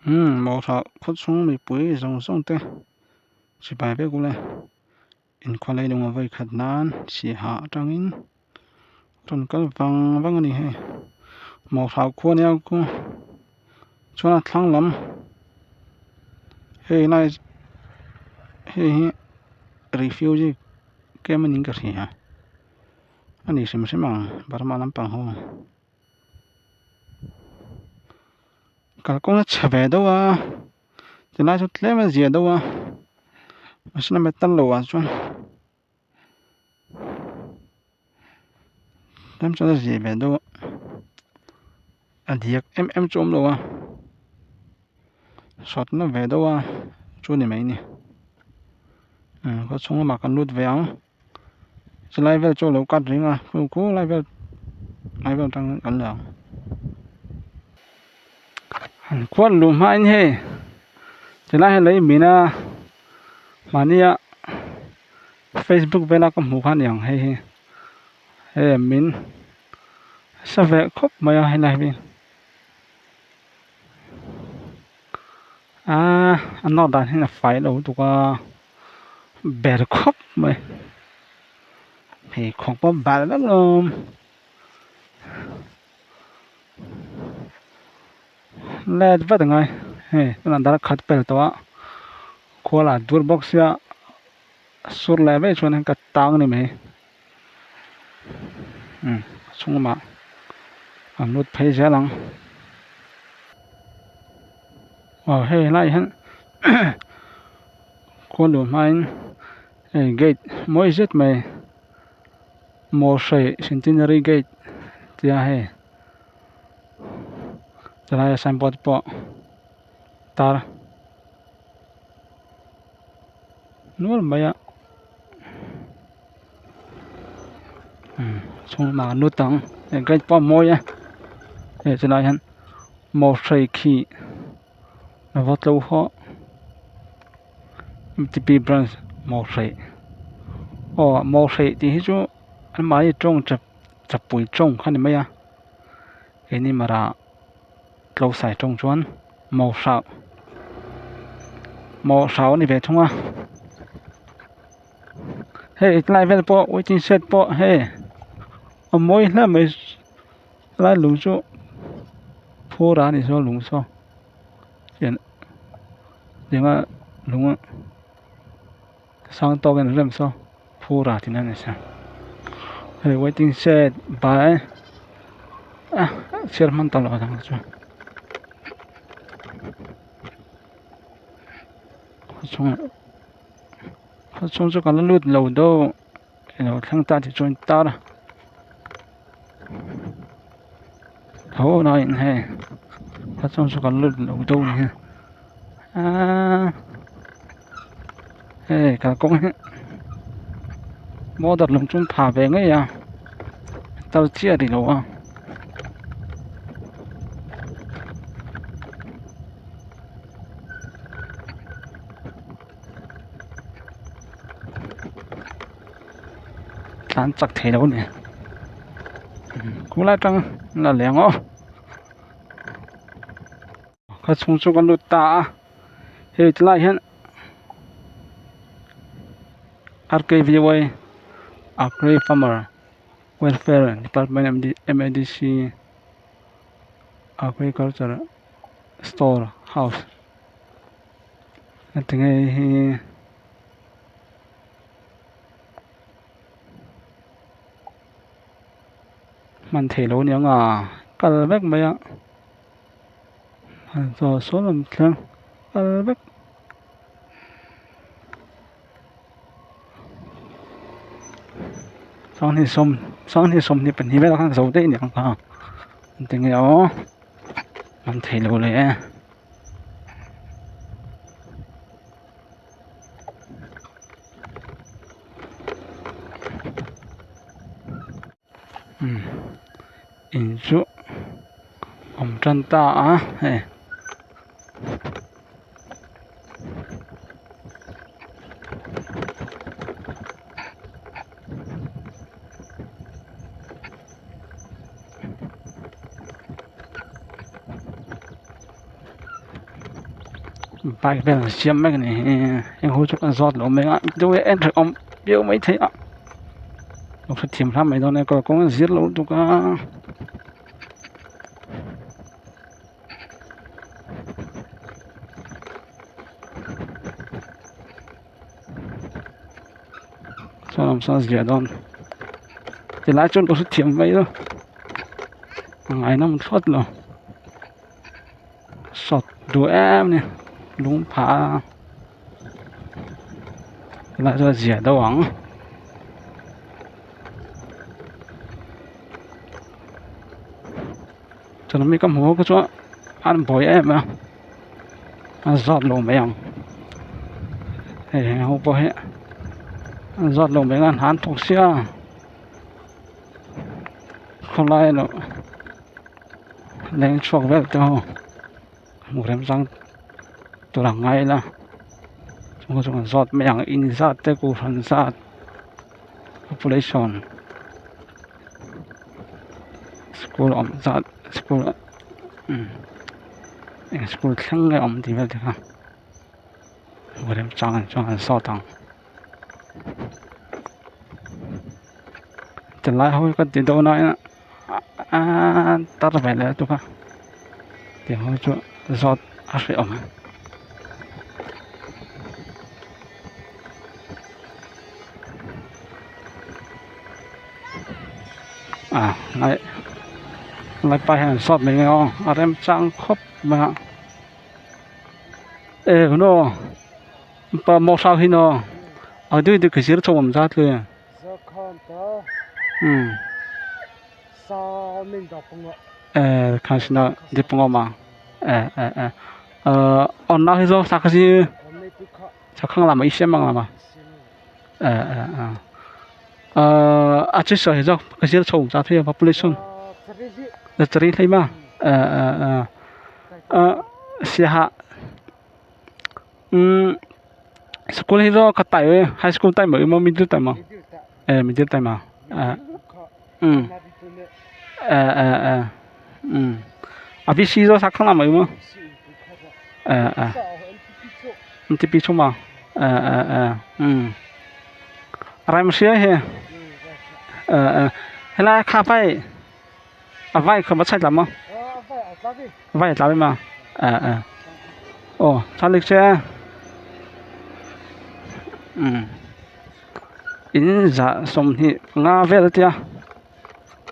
Umm Mauthla khawchhung mipui zawng zawng te sipai vek ule inkhua leilung a vawi khat nan siaha atangin rawn kal vang vang a ni hei Mauthla khua nia ku chuan a thlang lam hei lai hei hi refugee camp a niin ka hria a ni hrim hrim ang Burma lampang ho. Kalkawng a chhe ve deuh a tilai chu tlem a zia deuh a mahse metal lo ah chuan tlem chuan a zia ve deuh a a diak em em chu a awm lo a sawt na ve deuh a chu a ni mai ni khaw chhung lamah kan lut ve ang. Chulai vel chu a lo cut reng a khu khu lai vel lai vel atang kan la ang han khuat luh hma in hei chulai hi lei min a mahnia facebook vela ka hmuh kha a ni ang hei hi hei min sa ve khawp mai a helai hi aaa a nawr dan hian a fai lo lutuk a. Ber khawp mai pheikhawk pawh bal vek lawm let vat angai hei tunah dar khat pel tawh a khua lah dur bawk sia sur leh veih chuan ka tang a ni mai umm chhung lamah an lut phei zel ang aw hei helaiah hian. Khaw luh hmain hei gate mawi zet mai Mawhraih Centenary gate tia hei chulaiah signboard pawh tar nual mai a umm chhung lamah kan lut ang hei gate pawh a mawi a hei chulaiah hian Mawhraih khi. A va tlo hawh M T P branch Mawhreih aw Mawhreih tih hi chu anmahni tawng chap chapui tawng kha a ni mai a keini mara tlo sai tawng chuan Mawhrah Mawhrah a ni ve thung a hei tlai vel pawh waiting shed pawh hei a mawi hle mai. Helai lung chu phur a ni saw lung saw hian tinga lung sang tawk in rem saw phur a tihna a ni sia hei waiting shed bai a chhiar hman ta lo a dang te chu khaw chhung chhung chu ka la lut lo deuh ilo thleng ta tih chu a intar a. Tho naiin hei a chhan chu kan lut lo deuh a ni aaa hei kalkawng hi border lam chu an pha ve ngei a tal chiah a ni lo a. Tlan chak thei lo a ni khulai atang la leng aw kha chhung chu kan lut ta a hei tilai hian R K V Y Agri farmer welfare department M A D C agriculture store house tinge hi. Hman theih loh aniang a kal vek mai a han saw saw lam thleng kal vek. Sanghnih sawm sanghnih sawmhnih pahnih velah khan zo daih aniang kha tinge aw hman theih loh leh e. In chu awm tan ta a hei. Bike vel an siam mek a ni hi heng ho chu kan zawt lo mai a deuh e en hrehawm viau maithei a lo hrethiam hram mai dawn e kalkawng a zir lo lutuk a. Saw lam sawn a ziah dawn tilai chuan ka hrethiam mai lo a ngaihnawm thlawt lo. Sawt duh em a ni lung phah a tunah chuan a zia deuh ang chuan mi ka hmuh ho kha chuan an buai em a an zawt lo mai ang hei heng ho pawh hi an zawt lo mai ang an han thawk sia khawlai loh. Leng chhuak vel te ho hmuh rem chang tur ang ngai ila chung chu kan zawt mai ang in zat te kohhran zat population school awm zat school umm eng school thleng nge awm tih vel te kha hmuh rem chang an chuan kan zawt ang. Tilai ho hi ka ti dawn a aaa tar ve leh lutuk a tiang ho chu zawt a hrehawm a lai laipa hian an zawt mai nge aw a remchang khawp mai a e huno pa maw hrau hi naw a dui dui ka zir chho awm zat le. 呃，看是那你帮我忙， 哎哎哎， 呃， 哦，那是说啥个是？ 小康了嘛，一些忙了嘛， 哎哎哎， 呃， 啊，这时候就可是从啥推 population， 那这里推嘛， 呃呃呃， 呃， 是哈， 嗯。 School hi zo khat tai high school tai ma emaw middle tai ma eh middle tai ma eh um eh eh eh um a VC zo sak thlang ma emaw eh eh MTP chu ma eh eh eh um ram hria hi eh eh helai kha vai a vai kha ma chhai lam maw vai a tla ma eh eh aw thalik che umm in zah sawmhnih nga vel a tia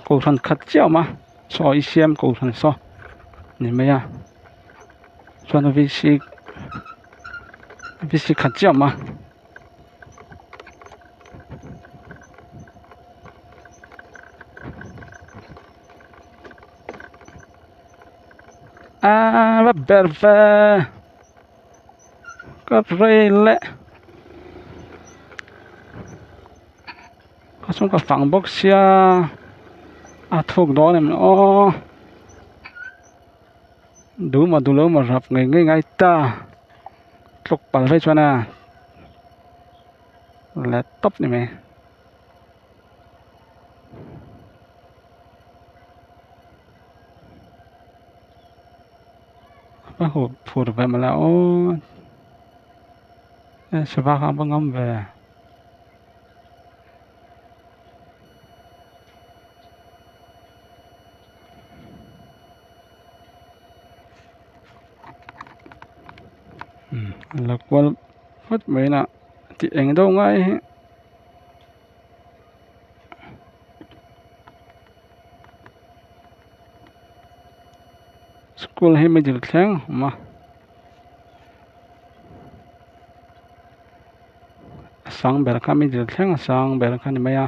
kohhran khat chiah a awm a saw i siam kohhran saw ni mai a chuan v c v c khat chiah a awm a. A va ber ve ka rei leh ka chhung ka fang bawk sia a thuk dawn em aw duh maw duh lo maw rap ngei ngei ngai ta tluk palh phei chuan a let tawp ni mai. A huh phur ve mawle aw sava kha a va ngam ve. La kual phawt mai ila tih eng deuh ngai hi. School hi middle thleng a awm a a sang ber kha middle thleng a sang ber kha a ni mai a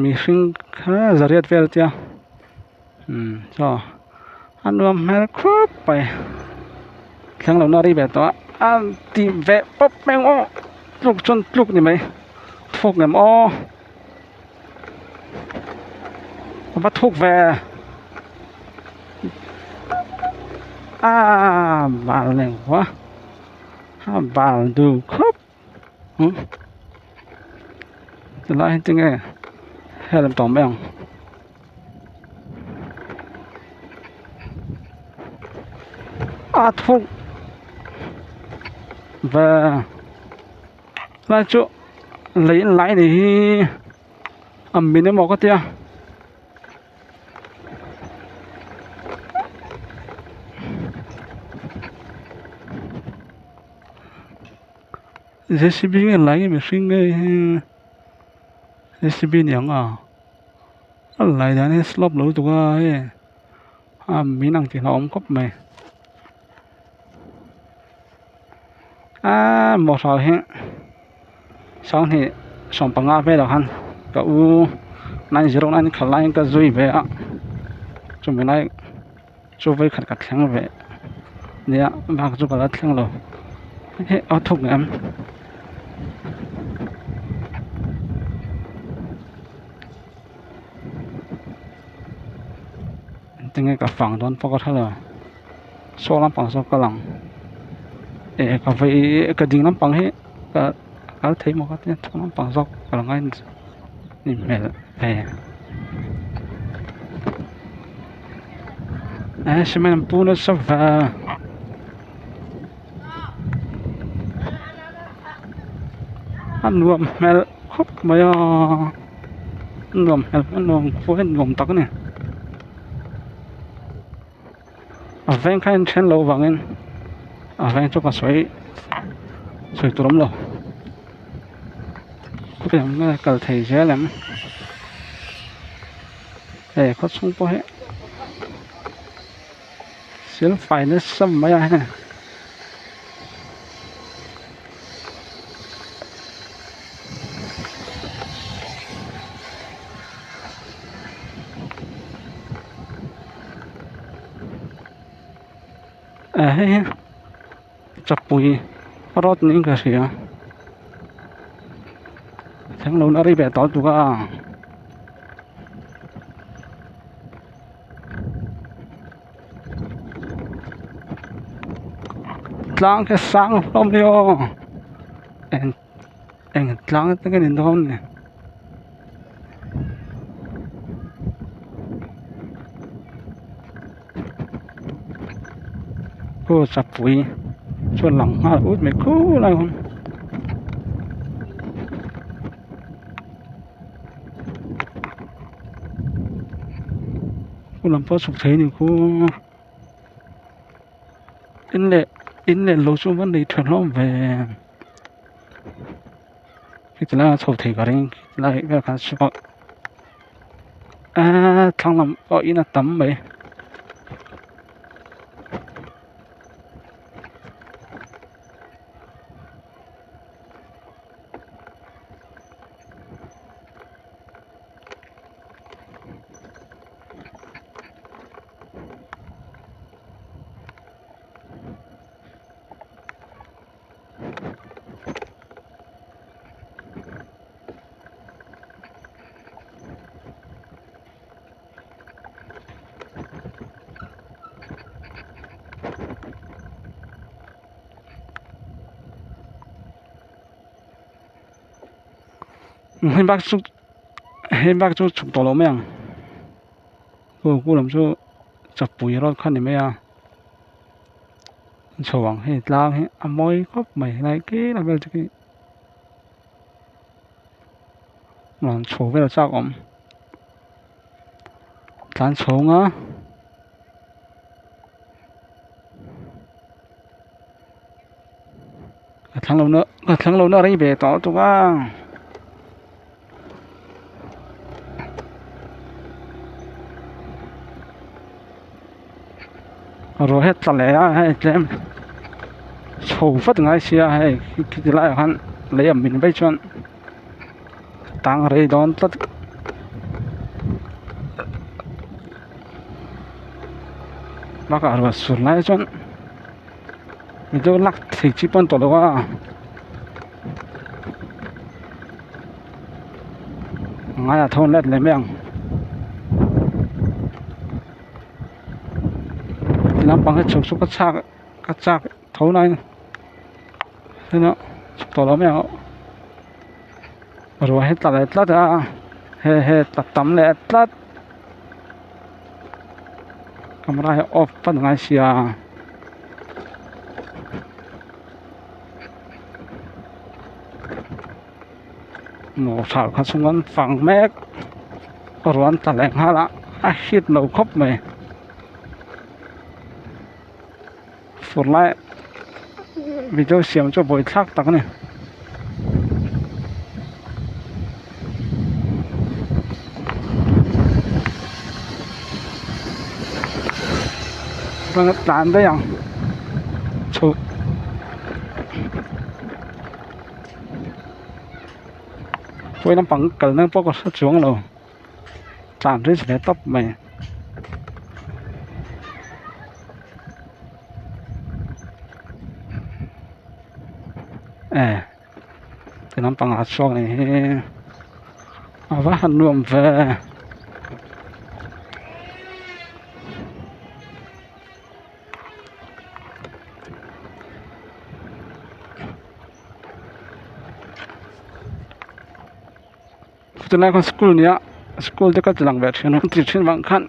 mihring kha zariat vel tia umm chaw a nuam hmel khup mai thleng lohna a rei ve tawh a a ti ve pawp mai ang aw tluk chuan tluk ni mai thuk ngem aw a va thuk ve a bal leng hua a bal duh khawp Tilai hi tinge hel an tawm mai ang a thuk. Ve lai chu lei an lai anih hi a min emaw ka tia. J_c_b nge lai nge mihring nge hi j_c_b ni ang a a lai dan hi slope lo lutuk a hei a min ang tih hlauhawm khawp mai aaa motor hi sanghnih sawmpanga velah khan ka u 909 khalh laiin ka zui ve a chumi lai chu vawikhat ka thleng ve nia bak chu ka la thleng lo hei a thuk em. Tinge ka fang dawn pawh ka hre lo saw lampang saw ka lang eh ka vei ka ding lampang hi ka kal thei maw ka tia thlang lampang zawk ka la ngai ni hmel ve eh cement an pu nasa ve a nuam hmel khawp mai a nuam hmel a nuam khua hi nuam tak a ni a veng kha en then loh vangin a veng chu ka sawi sawi tur awm lo khawvel nge kal thei zel em hei khaw chhung pawh hi silfai nasa mai a hei. Eh hei hi chapui rawt niin ka hria thleng lo na rei ve tawh lutuk a. Tlang hi a sang hlawm mai aw eng eng tlang te nge ni dawn ni. Aw chapui chu a lang nghal ut mai khulai a awm. Khu lam pawh a chhuk thei a ni khu in leh in leh lo chu va nei tha hlawm ve heti lai a chho thei ka ring helai vel khan chhuak eee thlang lam pawh in a tam mai. Hei bak chu hei bak chu chhuk tawh lo mai ang aw khu lam chu chapui rawt kha a ni mai a chho ang hei tlang hi a mawi khawp mai helai khi lai vel te khi rawn chho vel chak a awm tlan chhawng a. Ka thlang lo na ka thlang lo na rei ve tawh lutuk a. Ruah hi a tla leh a hei tlem chho vat ngai sia hei khiti laiah khan lei a min vaih chuan tang rei dawn tlat. Bakah ruah sur lai chuan. Mizo lak thei chi pawh an tawh lo a ngaiah tho an let leh mai ang ti lampang hi chhuk chu ka chak ka chak tho nain hena chhuk tawh lo mai ang ruah hi tla leh tlat a he he tla tam leh tlat. Camera hi off vat ngai sia. Maw thla kha chhung an fang mek a ruan ta leh nghal a a hit lo khawp mai fur lai video siam chu buai thlak tak a ni. Tlan daih ang chho. Pawi lampang kalna pawh ka hre chuang lo tlan risk ve tawp mai. E ti lampang ah chuan hei hi a va han nuam ve. Tunlai khawn school a ni a school te ka ti lang ve thin a ti thin vang khan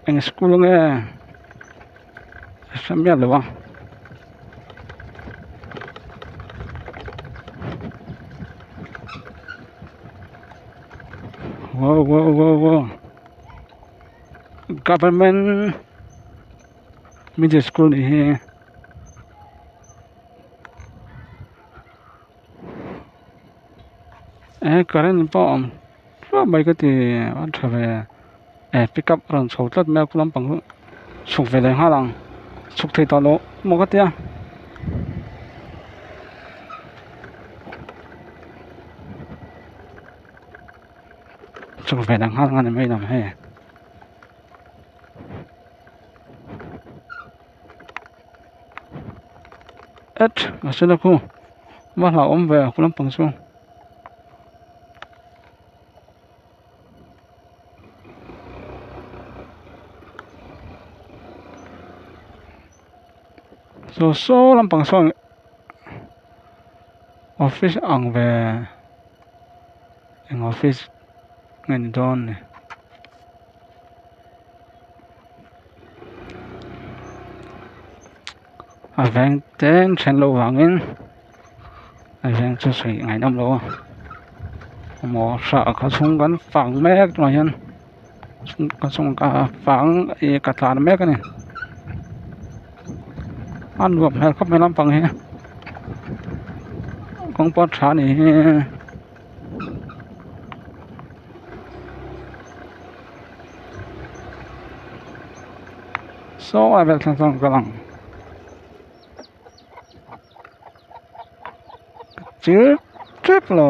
eng school nge ka hre miah lo a. Wow wow wow wow government middle school nih hi. Eh current pawh a awm tluah mai ka ti a tha ve eh pickup a rawn chho tlat mai a khu lampang chu chhuk ve leh nghal ang chhuk thei tawh loh maw ka tia. Chhuk ve leh nghal ang a ni mai lo hei. Et a sen a khu va hlauhawm ve a khu lampang chu. Saw saw lampang sawn office ang ve eng office nge ni dawn ni. A veng te an then loh vangin a veng chu sawi ngaihnawm lo a maw hrah kha chhung kan fang mek tunah hian ka chhung ka fang ih ka tlan mek a ni a nuam hmel khawp mai lampang hi kawng pawh a tha a ni hi. Saw lai vel thleng chuan ka kal ang chil tep lo.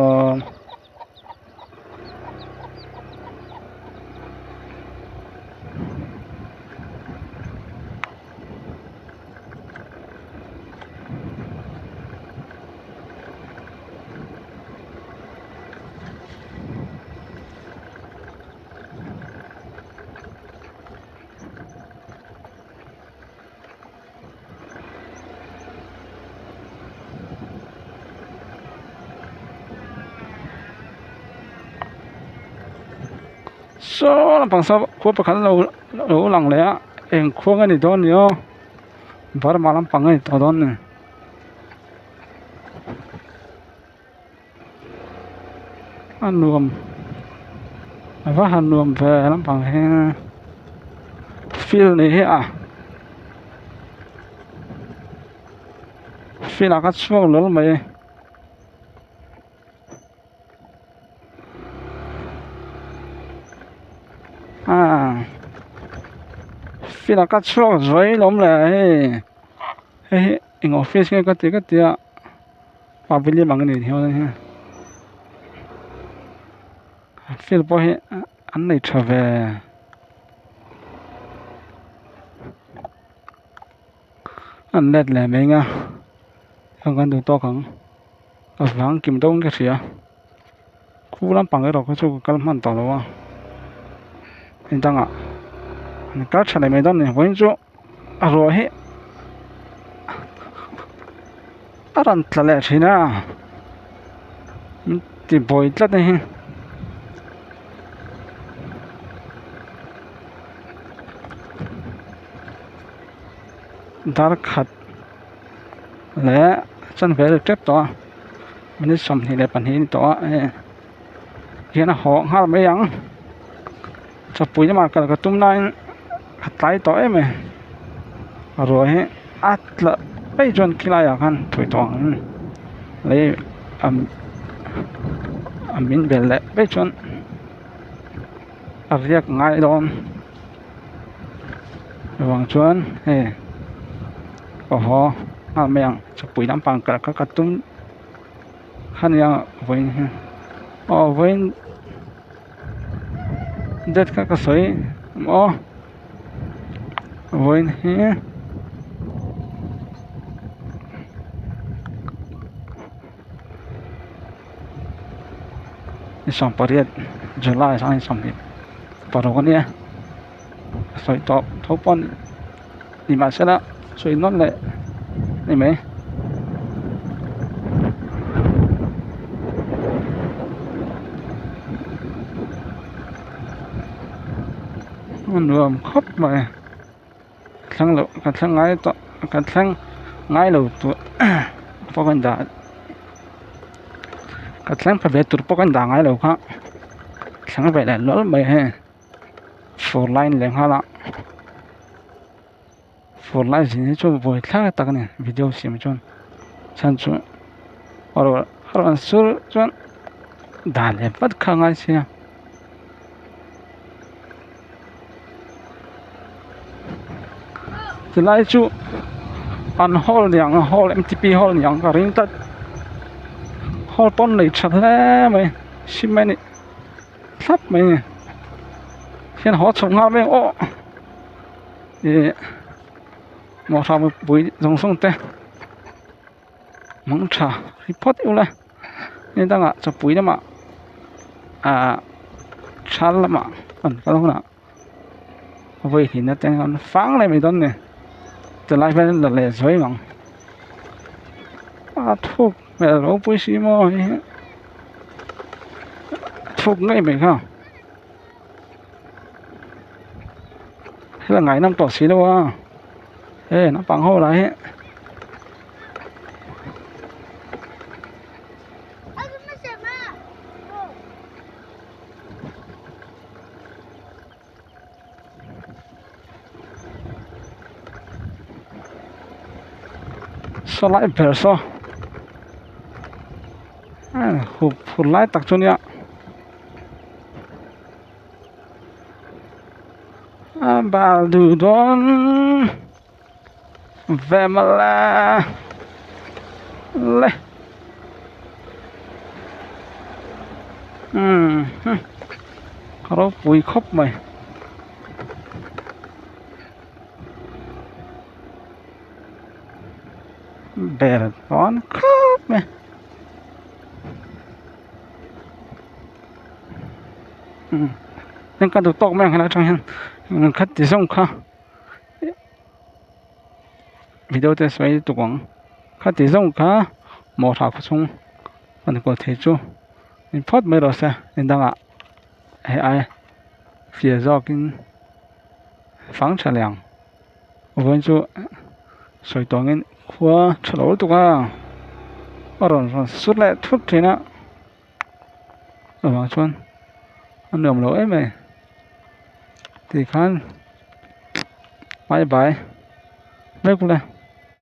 Saw lampang saw khua pakhat lo lo lang leh a eng khua nge ni dawn ni aw Burma lampang a ni tawh dawn a ni. A nuam a va han nuam ve lampang hi field ni hi a field ah ka chhuak lul mai. Ah field ah ka chhuak zuai lawm le hei hei hi eng office nge ka ti ka ti a pavilion ang a ni hian hei field pawh hi an nei tha ve. An let leh mai ang a heng kan duh tawk ang a vang kim dawn ka hria khu lampang erawh kha chu ka kal hman tawh lo a hei dangah an kal tha leh mai dawn a ni vawiin chu a ruah hi a rawn tla leh thin a min ti buai tlat a ni. Dar khat leh chanve a ri tep tawh a. Minute 22 a ni tawh a hei hian a haw nghal mai ang chawpui lamah kal ka tum laiin a tlai tawh em em a ruah hi a tla mai chuan khilaiah khan thawi tawh ang lei a min bel leh mai chuan a riak ngai dawn avang chuan hei ka haw nghal mai ang chawpui lampang kal kha ka tum kha nia vawiin hi aw vawiin date kha ka sawi aw vawiin hi ni 18 July sang 26 a nia ka sawi tawh tho pawh ni mahsela sawi nawn leh a ni mai. A nuam khawp mai thleng loh ka thleng ngai tawh ka thleng ngai lo tawh pawh ka dah ka thleng pha ve tur pawh ka dah ngai lo kha thleng ve leh hlawl mai hei fur line leh nghal a fur lai zin hi chu buai thlak tak a ni video siam chuan chhan chu a rawn sur chuan dan leh vat kha a ngai sia. Tilai chu an hall niang a hall M T P hall niang ka ring tlat hall pawn nei tha hle mai cement ih thlap mai a ni hian haw chho nghal mai ang aw ih mawhra mipui zawng zawng te mang tha ri phawt ula ni dangah chawpui lamah ahh thal lamah an kal hunah vawi hlihna te an fang leh mai dawn a ni tilai hian la leh zuai ang a thuk hmel ropui si maw hei hi a thuk ngei mai kha thil a ngaihnawm tawh si lo a he naupang ho lah hi. Saw lai ber saw hup phur lai tak chu nia a bal duh dawn ve mawle le umm ropui khawp mai. Ber dawn khawp mai umm heng ka duh tawk mai ang helai atang hian kha ti zawng kha. Video te sawi tuk ang kha ti zawng kha maw tha khaw chhung a ni kual thei chu ni phawt mai rawh se ni dangah hei ai fir zawkin fang tha leh ang vawiin chu sawi tawngin khua tha lo lutuk a a rawn rawn sut leh thut thin a avang chuan a nuam lo em em tikhan bye bye vek ula.